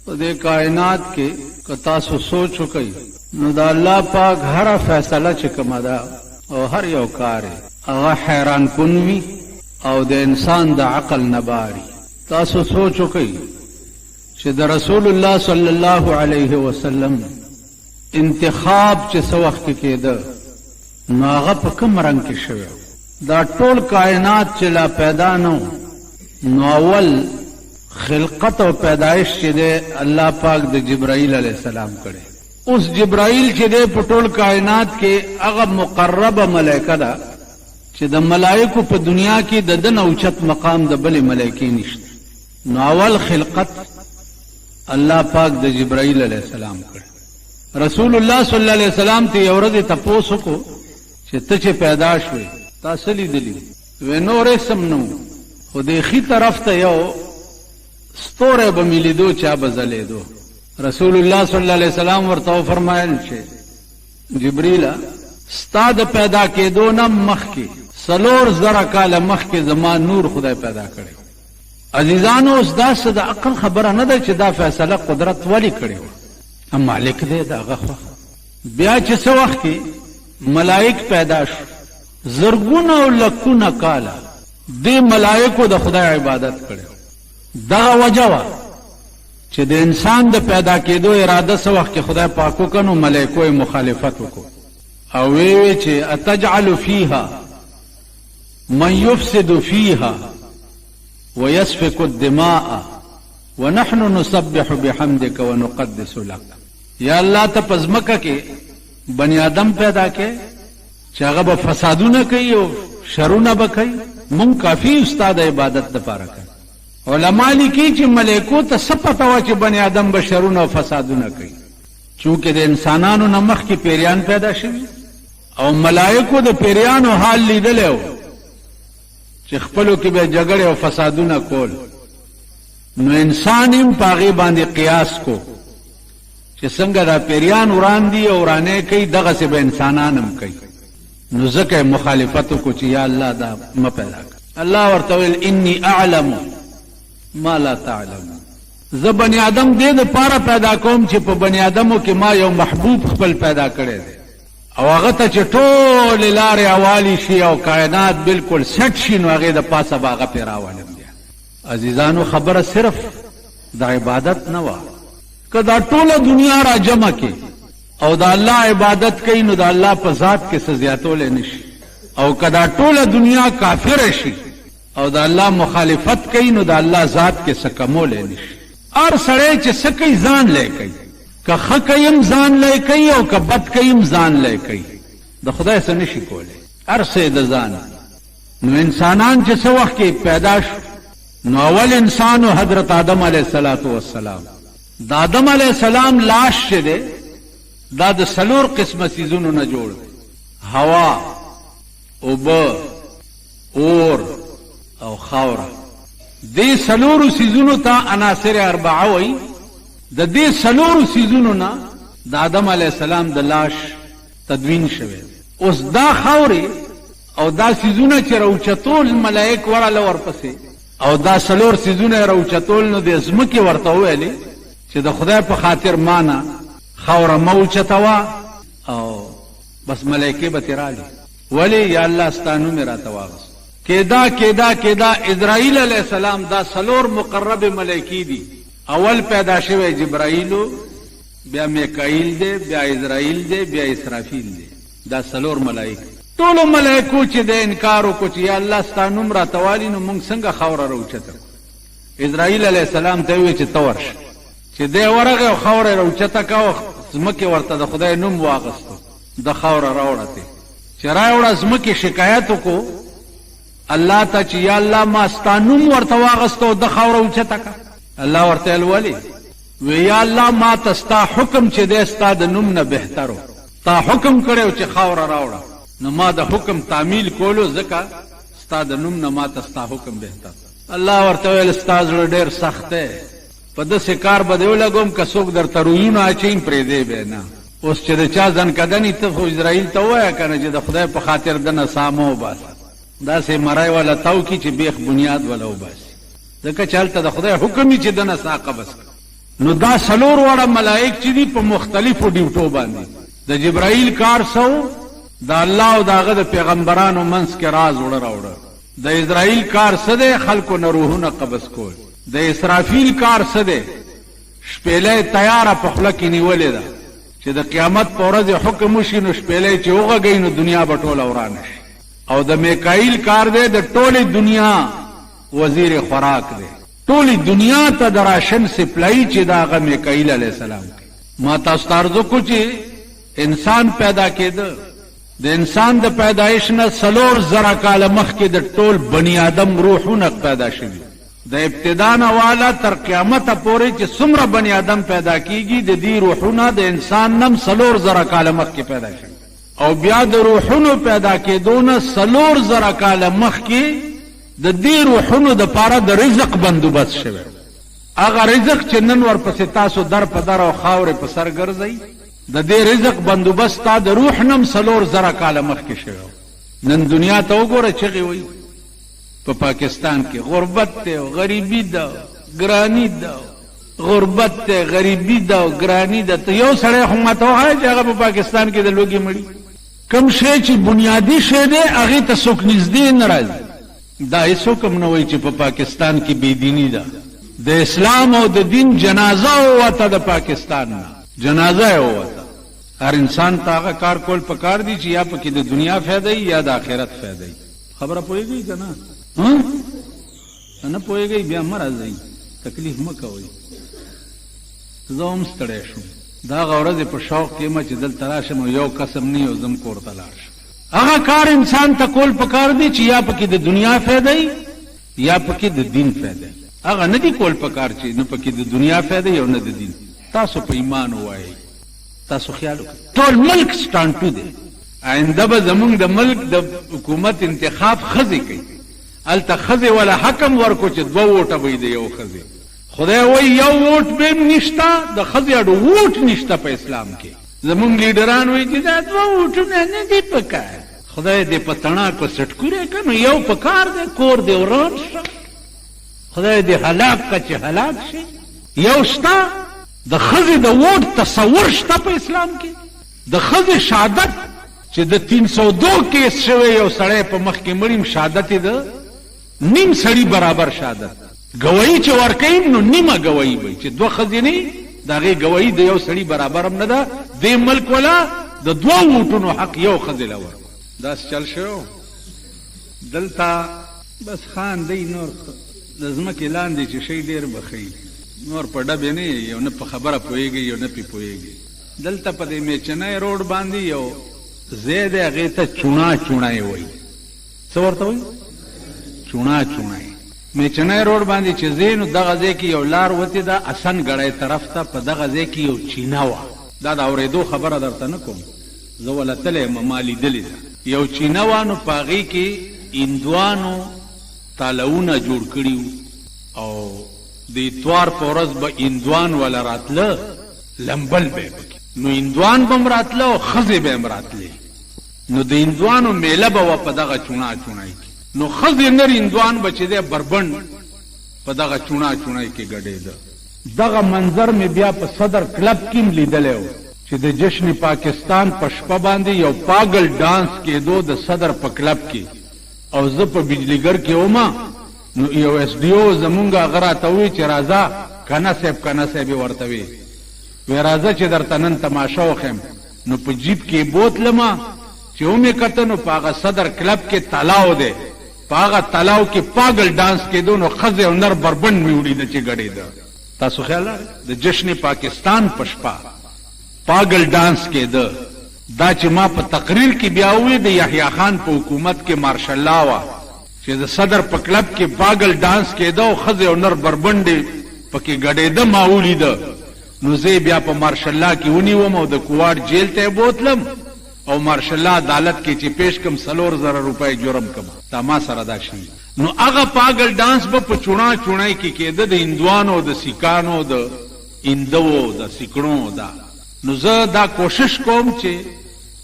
په دې کائنات کې که تاسو سوچ وکړئ نو د الله پاک هره فیصله چې کومه ده او هر یو کار یې هغه حیران کن وي او د انسان د عقل نه باري. تاسو سوچ وکړئ چې د رسول الله صلی الله علیه وسلم انتخاب چې څه وخت کې کېده نو هغه په کوم رنګ کې شوی و؟ دا ټول کائنات چې لا پیدا نه و نو اول خلقت او پیدایش چې دی الله پاک د جبرائیل علیه السلام کړی. اوس جبرائیل چې دی په ټول کائنات کې هغه مقربه ملائکه ده چې د ملائکو په دنیا کې د ده نه اوچت مقام د بلې ملائکې نشته. نو اول خلقت الله پاک د جبرائیل علیه السلام کړی. رسول الله صلی الله علیه وسلم ته یو ورځ تپوس وکړو چې ته چې پیدا شوې تا څه لیدلي؟ وې نور هېڅ هم نه وو، خو دې ښي طرف ته یو ستوری به مې لیدو چې هغه به ځلېدو. رسول الله صلی الله علیه وسلم ورته وفرمایل چې جبریله ستا د پیدا کېدو نه مخکې 4000 کاله مخکې زما نور خدای پیدا کړی. عزیزانو اوس دا څه د عقل خبره نه ده چې دا فیصله قدرت ولې کړې وه؟ مالک دی د هغه خوښه. بیا چې څه وخت کې ملائک پیدا شو، زرګونه او لکونه کاله دې ملائکو د خدای عبادت کړی. دغه وجه وه چې د انسان د پیدا کېدو اراده څه وخت کې خدای پاک وکړه نو ملائکو یې مخالفت وکړو او ویې ویل چې اتجعل فیها من یفسد فیها ویسفک الدماء ونحن نسبح بحمدک ونقدس لک. یا الله ته په ځمکه کې بني آدم پیدا کې چې هغه به فسادونه کوي او شرونه به کوي، مونږ کافي یو ستا د عبادت دپاره کوي. علما لیکي چې ملایکو ته څه پته وه چې بني آدم به شرونه او فسادونه کوي، چونکې د انسانانو نه مخکې پیریان پیدا شوي او ملایکو د پیریانو حال لیدلی و چې خپلو کې به جګړې او فسادونه کول، نو انسان هم په هغې باندې قیاس کو چې څنګه دا پیریان وران دي او ورانې کوي دغسې به انسانان هم کوي، نو ځکه یې مخالفت وکړو چې یا الله دا مه پیدا کړه. الله ورته ویل انی اعلم ما لا تعلمون، زه بني آدم دې دپاره پیدا کوم چې په بني آدمو کې ما یو محبوب خپل پیدا کړی دی او هغه ته چې ټولې لارې اوالي شي او کائنات بالکل سیټ شي نو هغې د پاسه به هغه پرې راولم. بیا عزیزانو خبره صرف د عبادت نه وه، که دا ټوله دنیا را جمع کې او د الله عبادت کوي نو د الله په ذات کې څه زیاتولی نه شي، او که دا ټوله دنیا کافره شي او د الله مخالفت کوي نو د الله ذات کې څه کمولی نه شي. هر سړی چې څه کوي ځان له کوي، که ښه کوي هم ځان له کوي او که بد کوي هم ځان له کوي، د خدای څه نه شي کولی، هر څه یې د ځان. نو انسانان چې څه وخت کې پیدا شو نو اول انسان و حضرت آدم علیه السلام. د آدم علیه السلام لاش چې دی دا د څلور قسمه څیزونو نه جوړ دی، هوا، اوبه، اور او خاوره. دې څلورو څیزونو ته عناصر اربعه وایي. د دې څلورو څیزونو نه د آدم علیه السلام د لاش تدوین شوی دی. اوس دا خاورې او دا څیزونه چې راوچتول ملایک ورغله ورپسې او دا څلور څیزونه یې راوچتول، نو د ځمکې ورته وویلې چې د خدای په خاطر ما نه خاوره مه اوچتوه او بس ملایکې به ترې رالې. ولې؟ یا الله ستا نوم یې راته واغست. کېدا کېدا کېدا عزرائیل علیه السلام دا څلور مقربې ملایکې دي، اول پیدا شوی جبرائیل و، بیا میکائیل دی، بیا عزرائیل دی، بیا اسرافیل دی، دا څلور ملایک. ټولو ملایکو چې د انکار وکړو چې یا الله ستا نوم راته والي نو مونږ څنګه خاوره راوچته کړو؟ عزرائیل علیه السلام ته وویل چې ته ورشه. چې دی ورغی او خاوره یې راوچته کړه او ځمکې ورته د خدای نوم واغستو، ده خاوره راوړه ترې چې راوړه ځمکې شکایت وکړو الله ته چې یا الله ما ستا نوم ورته واغستو او ده خاوره اوچته کړه. الله ورته ویل ولې؟ وی یا الله ما ته ستا حکم چې دی ستا د نوم نه بهتر و، تا حکم کړی و چې خاوره راوړه نو ما د حکم تعمیل کولو ځکه ستا د نوم نه ما ته ستا حکم بهتر. الله ورته ویل ستا زړه ډېر سخت دی، په داسې کار به دې ولګوم که څوک درته رویونه اچوي پرېږدې به یې نه. اوس چې د چا ځنکدني ته خو عزرائیل ته ووایه که نه چې د خدای په خاطر دنه ساه مه وباسه، داسې مری والا تاو کړي چې بېخ بنیاد وله وباسي، ځکه چې هلته د خدای حکم وي چې دنه ساه قبض کړه. نو دا څلور واړه ملائک چې دي په مختلفو ډیوټو باندې د جبرائیل کار څه و؟ د الله او د هغه د پیغمبرانو منځ کې راز وړه راوړه. د عزرائیل کار څه دی؟ خلکو نه روحونه قبض کول. د اسرافیل کار څه دی؟ شپېلۍ تیاره په خوله کې نیولې ده چې د قیامت په ورځ یې حکم وشي نو شپېلۍ چې وغږوي نو دنیا به ټوله ورانه شي. او د میکائیل کار دی د ټولې دنیا وزیر خوراک دی. ټولې دنیا ته د راشن سپلای چې ده هغه میکائیل علیه السلام کوي. ما تاسو ته عرض وکړو چې انسان پیدا کېده، د انسان د پیدایش نه 4000 کاله مخکې د ټول بني آدم روحونه پیدا شوي. د ابتدا نه واله تر قیامته پورې چې څومره بني آدم پیدا کېږي د دې روحونه د انسان نه هم 4000 کاله مخکې پیدا شوي. او بیا د روحونو پیدا کېدو نه 4000 کاله مخکې د دې روحونو دپاره د رزق بندوبست شوی. هغه رزق چې نن ورپسې تاسو در په در او خاورې په سر ګرځئ، د دې رزق بندوبست ستا د روح نه هم 4000 کاله مخکې شوی و. نن دنیا ته وګوره چغې وهي په پاکستان کې غربت دی او غریبي ده او ګراني ده او غربت دی، غریبي ده او ګراني ده. ته یو سړی خو ماته وښایه چې هغه په پاکستان کې د لوږې مړي. کوم شی چې بنیادي شی دی هغې ته څوک نږدې نه راځي. دا هیڅوک هم نه وایي چې په پاکستان کې بې دیني ده. د اسلام او د دین جنازه ووته د پاکستان نه، جنازه یې ووته. هر انسان ته هغه کار کول پکار دي چې یا پکې د دنیا فایده وي یا د آخرت فایده وي. خبره پوهېږئ که نه؟ ها؟ که نه پوهېږئ بیا مه راځئ، تکلیف مه کوئ. زه هم ستړی شوم. د هغه ورځې په شوق کې یم چې دلته راشم او یو کس هم نه وي او زه هم کور ته لاړ شم. هغه کار انسان ته کول پکار دي چې یا پکې د دنیا فایده وي یا پکې د دین فایده وي. هغه نه دي کول پکار چې نه پکې د دنیا فایده وي او نه د دین. تاسو په ایمان ووایئ، تاسو خیال وکړئ ټول ملک سټانټو دی. آینده به زمونږ د ملک د حکومت انتخاب ښځې کوي. هلته ښځې وله حق هم ورکړو چې دوه ووټه به وي د یو ښځې. خدای وایي یو ووټ به هم نشته، د ښځې اډو ووټ نشته په اسلام کې. زمونږ لیډران وایي چې دا دوه ووټونه نه دي پکار. خدای دې په تڼاکو څټکوری کړه، نو یو پکار دی، کور دې وران شه، خدای دې هلاک کړه چې هلاک شې. یو شته، د ښځې د ووټ تصور شته په اسلام کې؟ د ښځې شهادت چې د 302 کیس شوی یو سړی په مخ کې مړ یم، شهادت یې د نیم سړي برابر شهادت. ګواهي چې ورکوي نو نیمه ګواهي به وي، چې دوه ښځې نه وي د هغې ګواهي د یو سړي برابر هم نه ده. دې ملک ولا د دوو ووټونو حق یو ښځې له ورکړو. داسې چل شوی و دلته. بس خان دی نور د ځمکې لاندې چې شئ ډېر به ښه وي. نور په ډبې نه یئ او نه په خبره پوهېږئ او نه پرې پوهېږئ. دلته په دې میچنۍ روډ باندې یو ځای دی هغې ته چوڼا چوڼی وایي. څه ورته وایي؟ چوڼا چوڼی. میچنۍ روډ باندې چې ځې نو دغه ځای کې یو لار وتې ده حسن ګړۍ طرف ته، په دغه ځای کې یو چینه وه. دا د اورېدو خبره درته نه کوم، زه وله تللی یم، ما لیدلې ده. یو چینه وه نو په هغې کې هندوانو تالوونه جوړ کړي وو او د اتوار په ورځ به هندوان وله راتله، لمبل به یې پکې، نو هندوان به هم راتله او ښځې به هم راتلې، نو د هندوانو مېله به وه په دغه چوڼا چوڼۍ کې، نو ښځې نر هندوان به چې دی بربنډ په دغه چوڼا چوڼۍ کې ګډېده. دغه منظر مې بیا په صدر کلب کې هم لیدلی و چې د جشن پاکستان په شپه باندې یو پاګل ډانس کېدو د صدر په کلب کې او زه په بجلیګر کې وم، نو یو ایس ډي او زمونږ هغه راته ووی چې راځه کنه صیب، کنه صیب یې ورته وی، وی راځه چې درته نن تماشه وښیم، نو په جیپ کې یې بوتلم چې ومې کته نو په هغه صدر کلب کې تلاو دی، په هغه تلاو کې پاګل ډانس کېدو، نو ښځې او نر بربنډ مې ولیده چې ګډېده. تاسو خیال لرئ د جشن پاکستان په شپه پاګل ډانس کېده؟ دا چې ما په تقریر کې بیا ووی د یحیی خان په حکومت کې مارشل لا وه چې د صدر په کلب کې پاګل ډانس کېده او ښځې او نر بربنډې پکې ګډېده ما ولیده، نو زه یې بیا په مارشل لا کې ونیوم او د کوواټ جیل ته یې بوتلم او مارشل لا عدالت کې چې پیش کړم 4000 روپۍ جرم کړم. دا ما سره دا شوي. نو هغه پاګل ډانس به په چوڼا چوڼۍ کې کېده د هندوانو او د سیکانو او د هندوو او د سیکڼو دا. نو زه دا کوشش کوم چې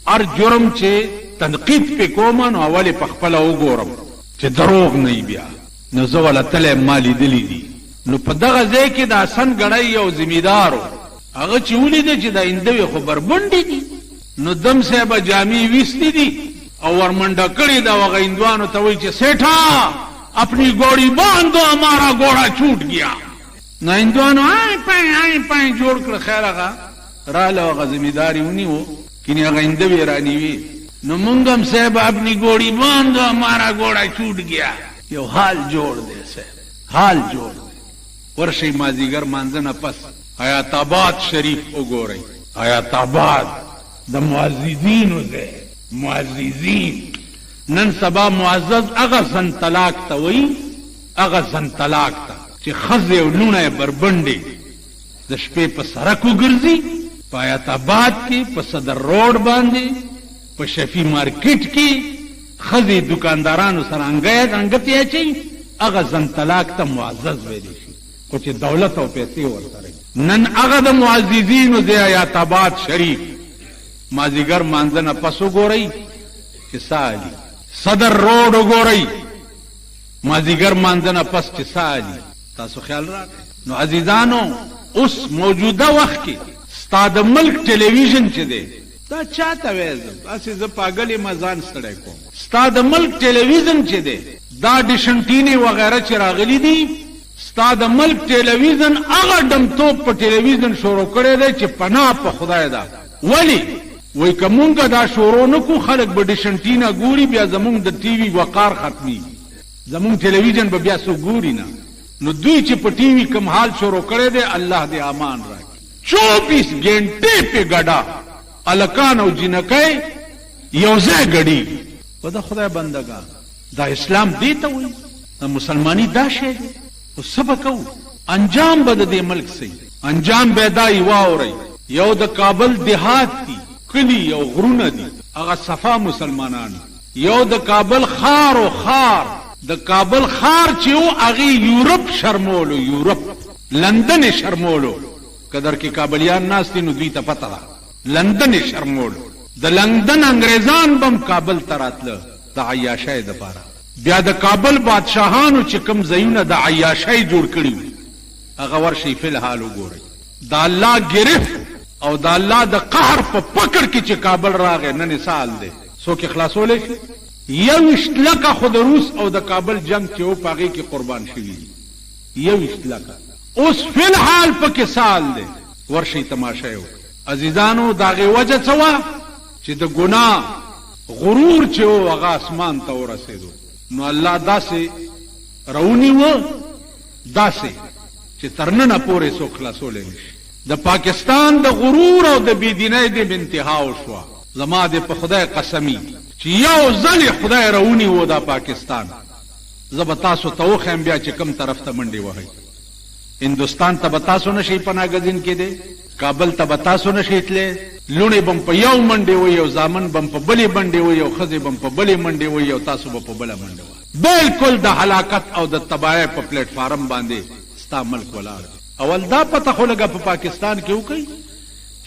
هر جرم چې تنقید پې کوم نو اول یې په خپله وګورم چې دروغ نه وي بیا. نو زه وله تللی یم ما لیدلي دي. نو په دغه ځای کې د حسن ګړی یو زمیدار و، هغه چې ولیده چې دا هندوې خو بربنډې دي، نو دم صاحب جامې ویستې دي او ورمنډه کړې ده او هغه هندوانو ته وایي چې سیټا اپنی ګوړی باندو ہمارا ګوړا چوټ ګیا. نو هندوانو آی پای آی پای جوړ کړ، خیر هغه راله او هغه زمیدار یې ونیو، کینې هغه هندوې یې رانیوې. نو مونږ هم صاحب اپنی ګوړی باندو ہمارا ګوړا چوټ ګیا. یو حال جوړ دی صاحب، حال جوړ دی. ورشئ مازیګر مانځه نه پس حیات آباد شریف وګورئ. حیات آباد د معززینو ځای، معززین. نن سبا معزز هغه زن طلاق ته وایي، هغه زن طلاق ته چې ښځې او لوڼه یې بربنډې د شپې په سرک وګرځي، په حیات آباد کې په صدر روډ باندې په شفیع مارکیټ کې ښځې دوکاندارانو سره انګتې اچوي، هغه زن طلاق ته معزز ویلی شي، خو چې دولت او پیسې ورسره وي. نن هغه د معززینو ځای حیات آباد شریف مازیګر مانځه نه پس وګورئ چې څه حالي، صدر روډ وګورئ مازیګر مانځه نه پس چې څه حالي. تاسو خیال راغی؟ نو عزیزانو اوس موجوده وخت کې ستا د ملک ټلویزیون چې دی، دا چاته وایې زه هسې زه پاګل یم ځان ستړی کوم، ستا د ملک ټلویزیون چې دی دا ډشنټینې وغیره چې راغلي دي، ستا د ملک ټلویزیون هغه ډمتوب په ټلویزیون شروع کړی دی چې پناه په خدای ده. ولې؟ وایي که مونږ دا شروع نه کړو خلک به ډشنټینا ګوري، بیا زمونږ د ټي وي وقار ختمیږي، زمونږ ټلویزیون به بیا څوک ګوري نه. نو دوی چې په ټي وي کوم حال شروع کړی دی الله دې امان راکړي. 24 ګنټې پې ګډا هلکان او جینکۍ یو ځای ګډیږي. په د خدای بندګان دا اسلام دې ته وایي، دا مسلماني دا شی دی. خو څه به کوو، انجام به د دې ملک څه وي؟ انجام به دا وي، واورئ، یو د کابل دیهات دي، کلي او غرونه دي، هغه صفا مسلمانان دي. یو د کابل ښار و، ښار د کابل ښار چې و هغې یورپ شرمولو، یورپ لندن یې شرمولو. که در کې کابلیان ناست دي نو دوی ته پته ده، لندن یې شرمولو. د لندن انګریزان به هم کابل ته راتله د عیاشۍ دپاره. بیا د کابل بادشاهانو چې کوم ځایونه د عیاشۍ جوړ کړي وو هغه ورشئ فی الحال وګورئ. د الله ګرفت او د الله د قهر په پکړ کې چې کابل راغی نن یې څه حال دی، څوک یې خلاصولی شي؟ 21 لکه خو د روس او د کابل جنګ چې و په هغې کې قربان شوي دي، 21 لکه. اوس فی الحال پکې څه حال دی، ورشئ تماشه یې وکړئ. عزیزانو د هغې وجه څه وه چې د ګناه غرور چې و هغه اسمان ته ورسېدو، نو الله داسې راونیوه داسې چې تر ننه پورې څوک خلاصولی نه شي. د پاکستان د غرور او د بې دینۍ دې انتها وشوه. زما دې په خدای قسم وي چې یو ځل یې خدای راونیوه دا پاکستان، زه به تاسو ته وښیم بیا چې کوم طرف ته منډې وهئ. هندوستان ته به تاسو نه شئ پناه ګزین کېدی، کابل ته به تاسو نه شئ تللی، لوڼې به هم په یو منډې وهي او زامن به هم په بلې منډې وهي او ښځې به هم په بلې منډې وهي او تاسو به په بله منډه وهئ. بلکل د هلاکت او د تباهۍ په پلیټ فارم باندې ستا ملک ولاړ دی. اول دا پته خو لږه په پاکستان کې وکړئ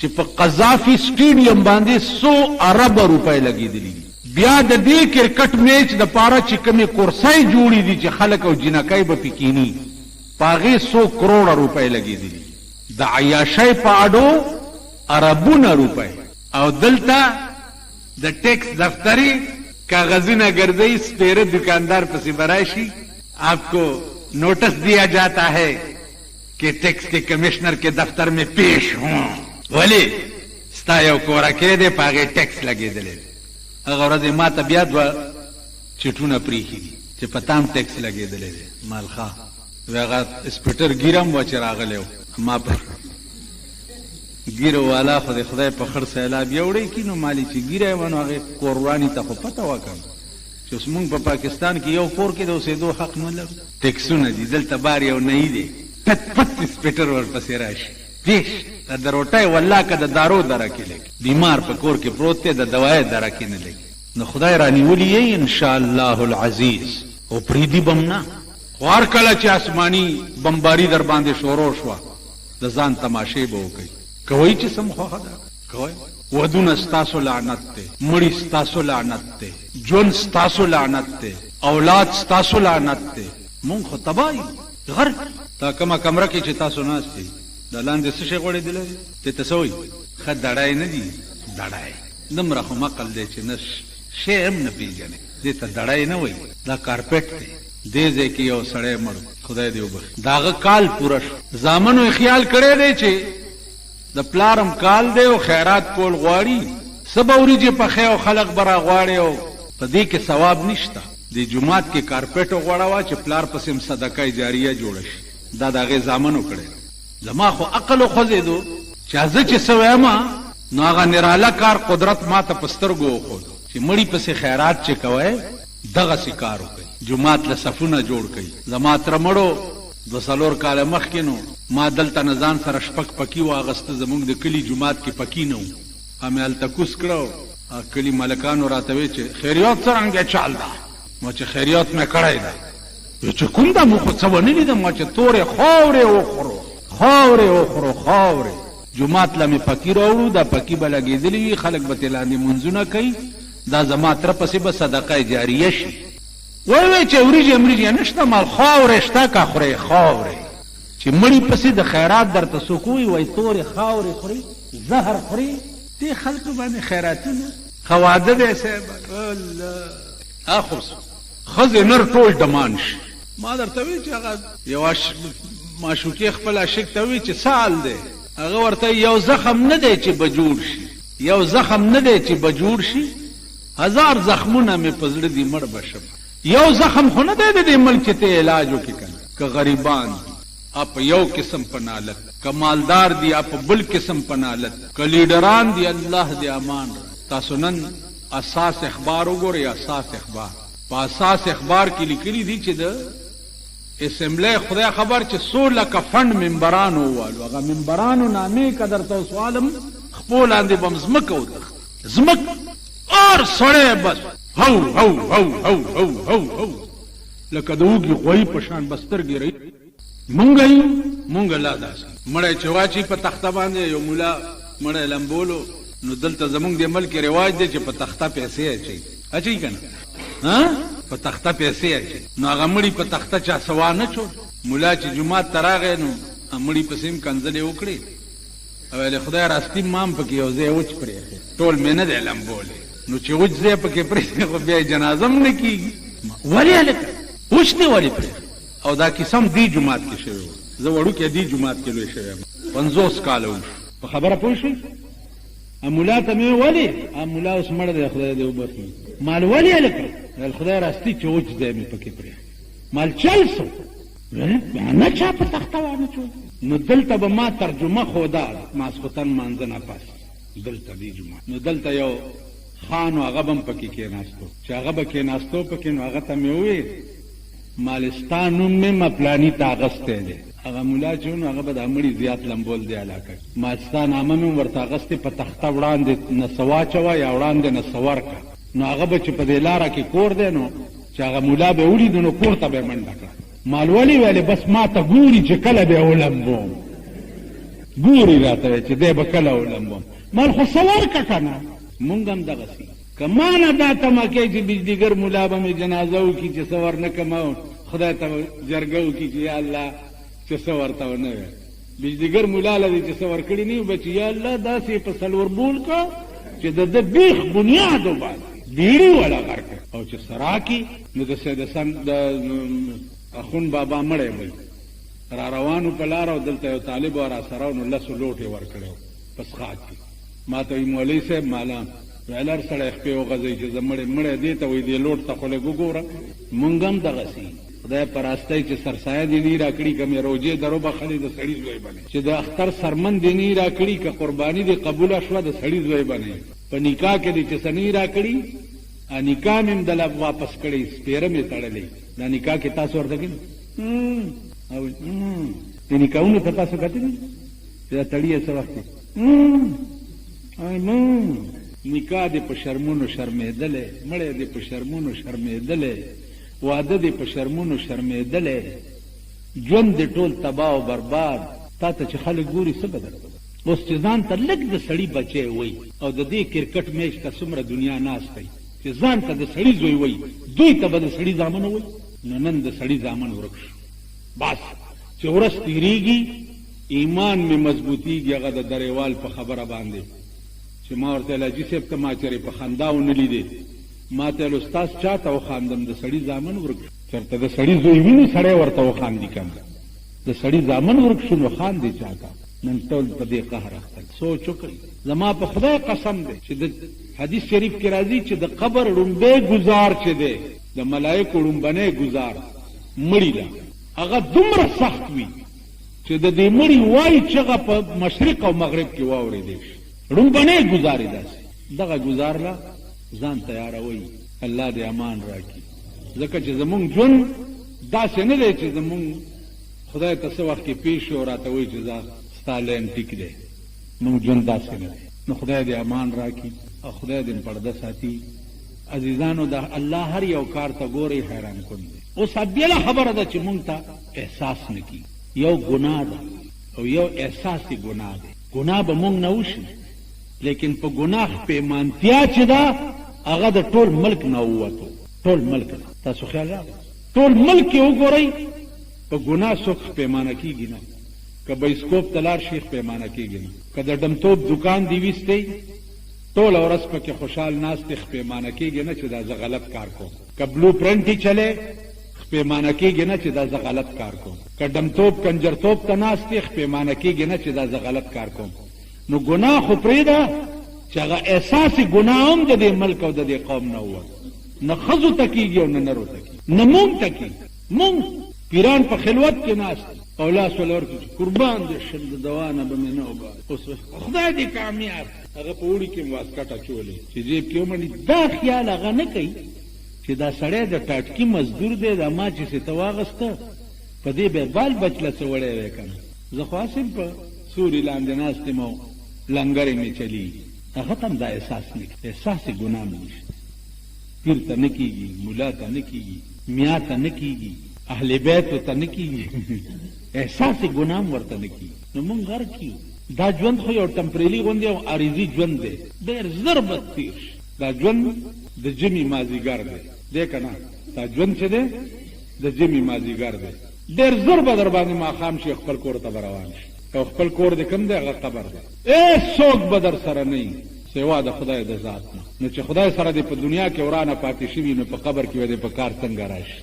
چې په قذافي سټیډیم باندې څو اربه روپۍ لګېدلي دي. بیا د دې کرکټ میچ دپاره چې کومې کرسۍ جوړې دي چې خلک او جینکۍ به پې کیني په هغې څو کروړه روپۍ لګېدلي دي. د عیاشۍ په اډو اربونه روپۍ. او دلته د ټیکس دفترې کاغذونه ګرځوي، سپېره دوکاندار پسې به راشي، آپ کو نوټس دیا جاتا هې کې ټیکس کې کمشنر کې دفتر مې پیش هو. ولې؟ ستا یو کورکی دی په هغې ټیکس لګېدلی دی. هغه ورځ یې ماته بیا دوه چټونه پرېښي دي چې په تا هم ټیکس لګېدلی دی. مال ښه وی هغه اسپټر ږیره هم وه چې راغلی و، ما په ږیرو والا خو دې خدای په خړ سیلاب یوړی کړي. نو مالې چې ږیره یې وه نو هغې کوروراني ته خو پته وه که نه چې اوس موږ په پاکستان کې یو کور کې د اوسېدو حق نه لرو. ټیکسونه دي دلته بار یو نهي دی، پت پت اسپټر ورپسې راشي پېش د دروټۍ والله که د دارو درک یې لګي، بیمار په کور کې پروت دی د دوایۍ درک یې نه لګي. نو خدای رانیولي یئ ان شاء الله العزیز او پرېږدي به هم نه. خو هر کله چې اسماني بمباري درباندې شروع شوه د ځان تماشې به وکړئ، کوئ چې څه مو خوښه ده کوئ. ودونه ستاسو لعنت دی، مړي ستاسو لعنت دی، ژوند ستاسو لعنت دی، اولاد ستاسو لعنت دی، مونږ خو تباه یو، غرق یو. دا کومه کمره کې چې تاسو ناست یئ، دا لاندې څه شی غوړېدلی دی؟ دې ته څه وایي؟ ښه دړی نه دي؟ دړی. دومره خو مقل دی چې نه شی هم نه پېژنې. دې ته دړی نه وایي، دا کارپټ دی. دې ځای کې یو سړی مړ، خدای دې وبخښي. د هغه کال پوره شو. زامنو یې خیال کړی دی چې د پلار هم کال دی او خیرات کول غواړي. څه به وریجې پخې او خلق به راغواړې او په دې کې ثواب نشته. دې جومات کې کارپټ وغوړوه چې پلار پسې هم صدقه جاریه جوړه شي. دا د هغې زامنو کړی دی. زما خو عقل وخوځېدو چې زه چې څه وایم نو هغه نراله کار قدرت ماته په سترګو وښود چې مړي پسې خیرات چې کوی دغسې کار وکړئ، جومات له صفونه جوړ کړئ. زما تره مړ و دوه څلور کاله مخکې نو ما دلته نه ځان سره شپږ پکي واغسته، زموږ د کلي جومات کې پکي نه وو، هغه مې هلته کوز کړه او هغه کلي ملکانو راته وې چې خیریات څرنګه چال ده؟ ما چې خیریات مې کړی ده. وې چې کوم ده؟ مو خو څه ونه لیده. ما چې تورې خاورې وخورو، خاورې وخورو، خاورې. جومات له مې پکي راوړو، دا پکي به لګېدلي وي، خلک به ترې لاندې لمونځونه کوي، دا زما تره پسې به صدقه جاریه شي. وې وې چې وریجې مریجې نشته، مال خاورې شته که خورې خاورې. چې مړي پسې د خیرات درته څوک ووایي، وایي تورې خاورې خورې، زهر خورې. دې خلکو باندې خیراتونه. ښه واده دی صاحب الله. اخو ښځې نر ټول ډمان شي. ما درته ویل چې هغه یوه معشوقې خپل عاشق ته وویل چې څه حال دی؟ هغه ورته یو زخم نه دی چې به جوړ شي، یو زخم نه دی چې به جوړ شي، هزار زخمونه مې په زړه دي مړ به شم. یو زخم خو نه دی د دې ملک چې ته یې علاج وکړې کنه. که غریبان دي ا په یو قسم په نالت، که مالدار دي ا په بل قسم په نالت، که لیډران دي الله دې امان راکړي. تاسو نن اساس اخبار وګورئ، اساس اخبار، په اساس اخبار کې لیکلي دي چې د اسمبلۍ خدای خبر چې څو لکه فنډ ممبرانو ووالو، هغه ممبرانو نامې که درته اوس والم خپو لاندې به هم ځمکه وتښتي، ځمکه، هر سړی بس هو هو هو هو هو هو هو لکه د وږي غويي په شان به سترګې رئ. مونږ یو، مونږ لا داسې مړی چې واچي په تخته باندې، یو ملا مړی لمبولو، نو دلته زمونږ دې ملک کې رواج دی چې په تخته پیسې اچوي، اچوي که نه؟ ها؟ په تخته پیسې اچوي، نو هغه مړي په تخته چا څه وانه چول، ملا چې جومات ته راغی نو مړي پسې هم کنځلې وکړې او ویل خدای راستي ما هم پکې یو ځای وچ پرېښی، ټول مې نه دی لمبولی، نو چې وچ ځای پکې پرېښی خو بیا یې جنازه هم نه کېږي. ولې هلکه وچ دې ولې پرېښی؟ او دا کیسه هم دې جومات کې شوې وه، زه وړوکی دې جومات کې لوی شوی یم، 50 کاله وشو. په خبره پوه شوئ؟ ملا ته مې وویل ولې؟ ملا اوس مړ دی خدای دې وبخښي. مال ولې هلکه؟ ویل خدای راستي چې وچ ځای مې پکې پرېښی. مال چل سو؟ نه چا په تخته وانه چول. نو دلته به ما ترجمه ښوده ماسخوتن مانځه نه پس دلته دې جومات. نو دلته یو خان و هغه به هم پکې کېناستو، چې هغه به کېناستو پکې نو هغه ته مې وویل مال ستا نوم مې ما پلاني ته اغستی دی. هغه ملا چې و نو هغه به دا مړي زیات لمبول دې علاقه کې. ما ستا نامه مې هم ورته اغستې په تخته وړاندې نه څه واچوه یا وړاندې نه څه ورکړه. نو هغه به چې په دې لاره کې کور دی نو چې هغه ملا به یې ولیدو نو کور ته به یې منډه کړه. مال ولې ویلې بس ما ته ګوري چې کله به یې ولمبوم. ګوري راته وایي چې دی به کله ولمبوم. مال خو څه ورکړه که نه. مونږ هم دغسې یو. که ما نه دا تمه کوې چې بجلیګر ملا به مې جنازه وکړي چې څه ورنه کړم او خدای ته به جرګه وکړي چې یا الله چې څه ورته ونه ویل، بجلیګر ملا له دې چې څه ورکړي نه وي بچي یا الله داسې یې په څلور بول کړه چې د ده بیخ بنیاد وباسي، بیړي ولا غرق او چې څه راکړي نو د سید حسن د اخون بابا مړی به وي. را روان وو په لاره او دلته یو طالب و راسره و نو لسو لوټ یې ورکړی و په څښاک کې. ماته وایي مولوي صاحب مالا ویل هر سړی خپې وغځوي چې زه مړ یم، مړی دې ته وایي دې لوټ ته خو لږ وګوره. مونږ هم دغسې یو، خدای په راستۍ چې سرسایه دې نه وي راکړي، که مې روژې در وبخښلې د سړي زوی به نه یم، چې د اختر څرمن دې نه وي راکړي، که قرباني دې قبوله شوه د سړي زوی به نه یم، په نکاح کې دې چې څه نه وي راکړي نکاح مې هم دله واپس کړې، سپېره مې تړلې، دا نکاح کې تاسو ورته کړي او دې نکاحونو ته تاسو کتلي چې دا تړي یې څه وخت نکاح دې په شرمونو شرمېدلی، مړی دې په شرمونو شرمېدلی، واده دې په شرمونو شرمېدلی، ژوند دې ټول تباه او برباد. تا ته چې خلک ګوري څه به درته وایي؟ اوس چې ځان ته لږ د سړي بچی وایي او د دې کرکټ میچ ته څومره دنیا ناسته وي چې ځان ته د سړي زوی وایي، دوی ته به د سړي زامن وایي؟ نو نن د سړي زامن ورک شو. بس چې ورځ تېرېږي ایمان مې مضبوطېږي. هغه د درېوال په خبره باندې چې ما ورته ویل، حاجي صاحب ته ما چېرې په خندا ونه لیدې. ما ته ویل، استاد چا ته وخاندم، د سړي زامن ورک شو. چېرته د سړي زوی وي نو سړی ورته وخاندي که نه، د سړي زامن ورک شو نو خاندې چا ته؟ نن ټول په دې قهر اخته دي. سوچ وکړئ، زما په خدای قسم دی چې د حدیث شریف کې راځي چې د قبر ړومبی ګوزار چې دی، د ملایکو ړومبنی ګوزار مړي له، هغه دومره سخت وي چې د دې مړي وای چغه په مشرق او مغرب کې واورېدی شي. ړومبنی ګوزار یې داسې، دغه ګوزار له ځان تیاروئ. الله دې امان راکړي، ځکه چې زمونږ ژوند داسې نه دی چې زمونږ خدای ته څه وخت کې پېښ شي او راته وایي چې ځه ستا لین ټیک دی. مونږ ژوند داسې نه دی. نو خدای دې امان راکړي او خدای دې پرده ساتي. عزیزانو، د الله هر یو کار ته ګورئ، حیران کن دی. اوس بېله خبره ده چې مونږ ته احساس نه کېږي. یو ګناه ده او یو احساس ګناه دی. ګناه به مونږ نه وشي، لیکن په ګناه پېمانتیا چې ده هغه د ټول ملک نه ووتو. ټول ملک نه تاسو خیال راغی، ټول ملک کې وګورئ په ګناه څوک پېمانه کېږي نه. که بایسکوپ ته لاړ شي پېمانه کېږي نه، که د ډمتوب دکان دی ویستی ټوله ورځ پکې خوشحال ناست دی خپېمانه کېږي نه چې دا زه غلط کار کوم. که بلو پرنټ یې چلی خپېمانه کېږي نه چې دا زه غلط کار کوم. که ډمتوب کنجرتوب ته ناست دی خپېمانه کېږي نه چې دا زه غلط کار کوم. نو ګناه خو پرېږده چې هغه احساس ګناه هم د دې ملک او د دې قوم نه ووت، نه ښځو ته کېږي او نه نرو ته کېږي، نه مونږ ته کېږي. مونږ پیران په خلوت کې ناست او لاس وله ورکړي چې قربان دې شم، د دوا نه به مې نه وباسي، اوس خدای دې کامیاب. هغه په اوړي کې هم واسکټ اچولی چې جیب کې ومنډي. دا خیال هغه نه کوي چې دا سړی د ټاټکي مزدور دی، دا ما چې څه ته واغسته په دې به بال بچ له څه وړی وی که نه، زه خو هسې هم په سوري لاندې ناست یم او لنګرې مې چلېږي. هغه ته هم دا احساس نه کېږي، احساس ګناه هم نشته. پیر ته نه کېږي، ملا ته نه کېږي، میا ته نه کېږي، اهل بیتو ته نه کېږي، احساس ګناه هم ورته نه کېږي. نو مونږ غرق یو. دا ژوند خو یو ټمپریلي غوندې او عارضي ژوند دی، ډېر زر به تېر شي. دا ژوند د ژمي مازیګر دی، دی که نه؟ دا ژوند چې دی د ژمي مازیګر دی، ډېر زر به در باندې ماښام شي، خپل کور ته به روان شي. او خپل کور دې کوم دی؟ هغه قبر دی. هېڅوک به در سره نه وي سوا د خدای د ذات نه. نو چې خدای سره دې په دنیا کې ورانه پاتې شوي، نو په قبر کې به دې په کار څنګه راشي؟